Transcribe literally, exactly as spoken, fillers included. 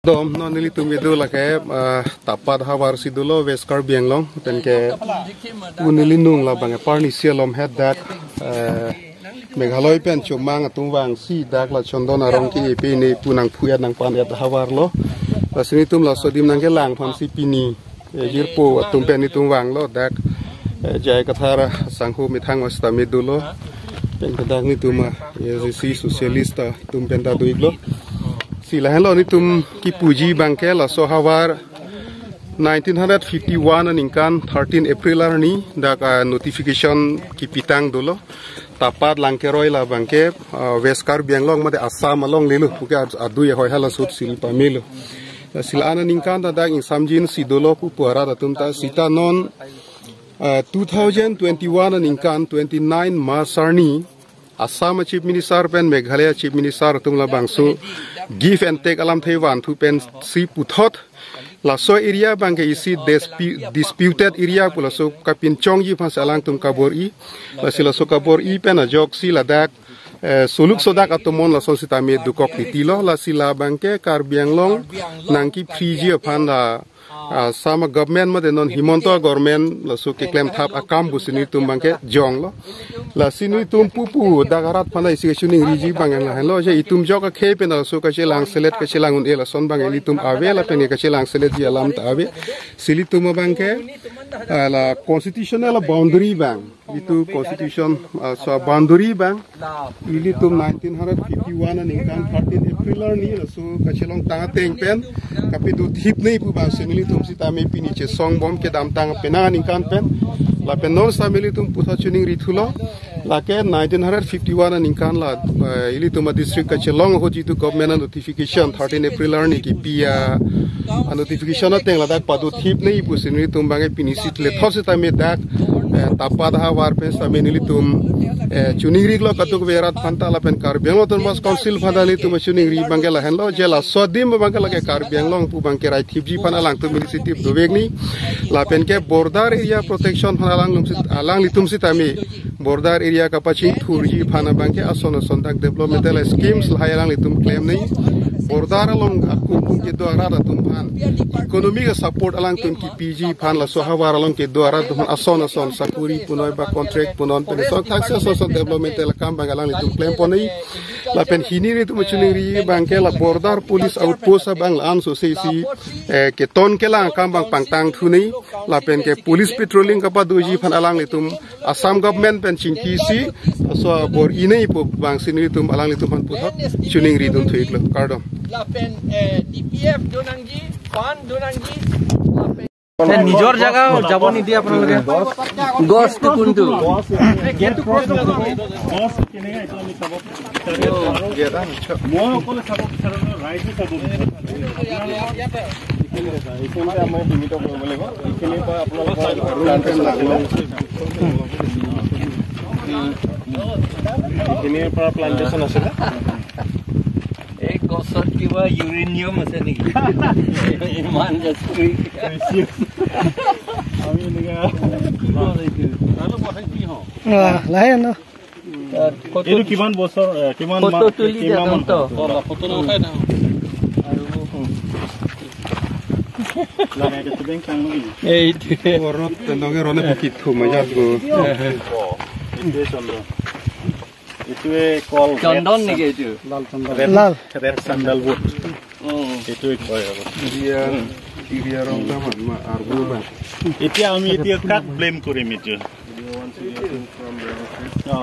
Dom, non nelitum kedo lake, eh, Tapat havar si dolo, West Karbi Anglong, pen ke pu neli nung labang ke parni si alom het dak, eh, Meghalaya pen Chomang atum vangsi dak la Chondon arong ke epe ne pu nangphu et nangpan et havar lo. Lasi nelitum laso adim nangkelang aphan si pini, eh, jirpo atum pen nelitum vanglo dak, eh, J I Kathar asangho methang sitame dolo. Pen ke dak nelitum, eh, A S D C socialist atum pen ta do-iklo. Si lahenlo nelitum kipuji abang ke laso havar nineteen hundred fifty-one aningkan thirteen April arni dak, ah, notification kipitang dolo. Tapat Langkeroi labang ke, ah, West Karbi Anglong mate Assam along lelo, puke ad-, adui ahoi hala sut sil pamelo. Si la-an aningkan ta dak ingsamjin si dolo pu pu arat atum ta sita non, ah, two thousand twenty-one aningkan twenty-nine March arni Assam Chief Minister pen Meghalaya Chief Minister atum labangso give and take alamthe vanthu pen si puthot laso area abang ke isi dispu-, disputed area pu laso kapinchongji aphan si alangtum kabor-i. Lasi laso kabor-i pen ajoksi ladak, eh, soluk sodak atomon lason sitame dokok titi lo. Lasi labang ke Karbi Anglong nangkiphriji aphan la, ah, Assam government mate non Himanta government laso keklem thap akam pusi nelitum abang ke jonglo. Lasi nelitum pu pu dak arat aphan isi kachiningriji abang ke lahenlo, je itum jok akhei pen laso kachelang selet kachelang un-e lason abang ilitum ave lapen ke kachelang seletji alam ta ave. Si ilitum abang ke, ah, la constitutional boundary abang, itum constitution, ah, so boundary abang ilitum nineteen hundred fifty-one aningkan thirteen April arni laso kachelong tang ateng pen kapado thip nei pu abang si nelitum sitame pini chesong bom kedamtang penang aningkan pen. Lapen non sitame ilitum puthot chiningri thulo. Lake nineteen hundred fifty-one aningkan la, eh, ilitum adistrict kachelong ahut jitu government anotification thirteen April arni kipi a, anotification ateng ladak pado thip nei pusi nelitum abang ke pini si lethot sitame dak, eh, Tapat havar pen sitame nelitum, eh, chiningri-iklo kadokave arat aphan ta lapen Karbi Anglong Autonomous Council aphan ta nelitum chiningri abang ke lahenlo, je laso adim abang ke lake Karbi Anglong pu abang ke rai thipji aphan alangtum initiative dovek ni. Lapen ke border area protection aphan alanglum sit-, alanglitum sitame border area kapachingthurji aphan abang ke ason ason dak developmental schemes lahai alanglitum klem nei. Border along akum kum kedo arat atum aphan economic support alangtum kipiji aphan laso havar along kedo arat atum aphan ason ason sakuri punoi ba contract punon pen ason thaksi ason ason developmental akam abang alanglitum klempon nei. Lapen hini nelitum chiningri abang ke la border police outpost abang la-an so se isi, eh, keton kelang akam abang pangtang thu nei. Lapen ke police patrolling kapadoji aphan alanglitum Assam government pen chingki si laso bor-i nei pu abang si nelitum alanglitum aphan puthot chiningri dun thu-iklo. Kardom. Lapen, eh, D P F do nangji, fund do nangji, lapen Sir, nijor jaga jabo nidiye apnaloke. গছটো কোনটো? Gate to cross nokrogo. গছ কেনেকে এইটো আমি চাব বিচাৰো। মই অকলে চাব বিচাৰো, ৰাইজে চাব বিচাৰে। আপোনালোকৰ এইখিনিতে আমাৰ সীমিত কৰিব লাগিব। এইখিনিৰ পৰা আপোনালোকৰ plantation আছে। এইখিনিৰ পৰা plantation আছিলে। এই গছত কিবা ইউৰেনিয়াম আছে নেকি? ইমান জাষ্ট। আমি এনেকা কি কয় এইটো? আহ, লাহে ন। তাত ফটো, এইটো কিমান বছৰ, এ, কিমান ফটো মাহ, তুলি দিয়া কিমান মান তহঁত। হ'ল? ফটো নুঠাই না। আৰু লাগে, এইটো বেংক চাং নেকি? এইটোৱে। ঘৰত তেনেকে ৰনে পকি থু, মই যাত গো। এইটোৱে চন্দন। এইটোৱে কল চন্দন ৰেড নেকি এইটো? ৰেড, লাল। ৰেড চেণ্ডালউড। উম। এইটোৱে কয় আৰু। ইউৰিয়া, ইউৰিয়া ৰং দামান, মা, আৰু দামান। এতিয়া আমি এতিয়া কাক ব্লেম কৰিম এইটো? অ।